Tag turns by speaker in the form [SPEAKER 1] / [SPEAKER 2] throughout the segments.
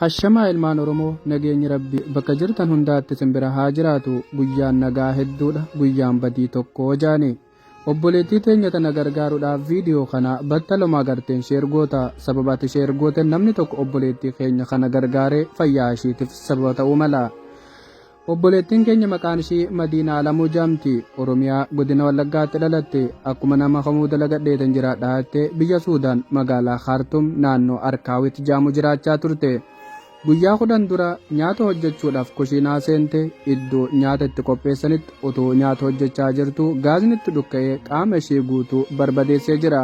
[SPEAKER 1] Hashamaa ilmaan Oromoo, nageenyi Rabbii bakka jirtan hundaatti isin bira haa jiraatu. Guyyaan nagaa hedduudha, guyyaan badii tokko jaani. Obboleettii teenya tana gargaaruudhaaf viidiyoo kana battaluma agarteen share goota. Sababa ati share gooteen namni tokko obboleettii keenya kana gargaaree fayyaa ishiitif sababa ta'uu mala. Obboleettiin keenya maqaan ishii Madiinaa Alamuu jedhamti. Oromiyaa godina Wallaggaatti dhalatte. Akkuma nama kamuu dalagadheetan jiraadha jettee biyya Suudaan magaalaa Khaartum naannoo Arkaawit jedhamu jiraachaa turte. Guyyaa 10 dura nyaata hojjechuudhaaf kushiinaa seente. Iddoo nyaata itti qopheessanitti utuu nyaata hojjechaa jirtuu gaazni itti dhukka'ee qaama ishii guutuu barbadeessee jira.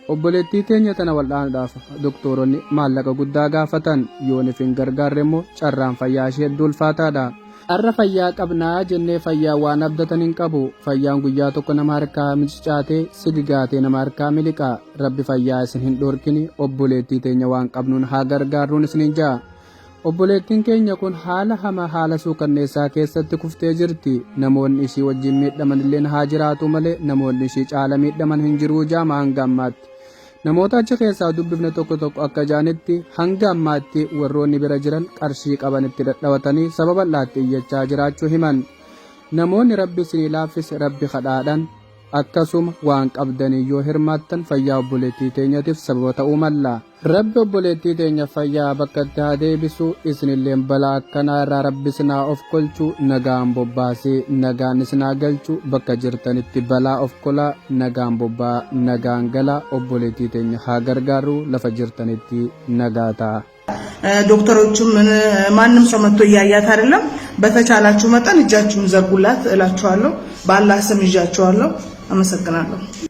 [SPEAKER 1] Obboleettii teenya tana waldhaanuudhaaf doktooronni maallaqa guddaa gaafatan. Yoonif hin gargaarre immoo carraan fayyaa ishee hedduu ulfaataadha. Har'a fayyaa qabna jennee fayyaa waan abdatan hin qabu. Fayyaan guyyaa tokko nama harkaa micicaatee, sigigaatee nama harkaa miliqa. Rabbi fayyaa isin hin dhoorkini, obboleettii teenya waan qabnuun haa gargaarruun isiniin ja'a. Obboleettiin keenya kun haala hamaa haala suukanneessaa keessatti kuftee jirti. Namoonni ishii wajjin miidhaman illeen haa jiraatuu malee namoonni ishii caala miidhaman hin jiruu jaama hanga ammaatti. Namoota achi keessaa dubbifne tokko tokko akka ja'anitti hanga ammaatti warroonni bira jiran qarshii qaban itti dhadhawatanii saba bal'aatti iyyachaa jiraachuu himan. Namoonni Rabbi isinii laaffise Rabbi kadhaadhan akkasuma waan qabdaniin yoo hirmaattan fayyaa obboleettii teenyatif sababa ta'uu malla. Rabbi obboleettii teenya fayyaa bakkatti haa deebisu, isinilleen balaa akkanaa irraa Rabbi isin haa ofkolchu, nagaan bobbaasee nagaan isin haa galchu, bakka jirtanitti balaa ofkolaa, nagaan bobba'aa, nagaan galaa, obboleettii teenya haa gargaarru, lafa jirtanitti nagaa ta'aa.
[SPEAKER 2] ዶክተሮችም ማንም ሰው መጥቶ እያያት አይደለም። በተቻላችሁ መጠን እጃችሁን ዘርጉላት እላችኋለሁ። በአላህ ስም ይዣችኋለሁ። አመሰግናለሁ።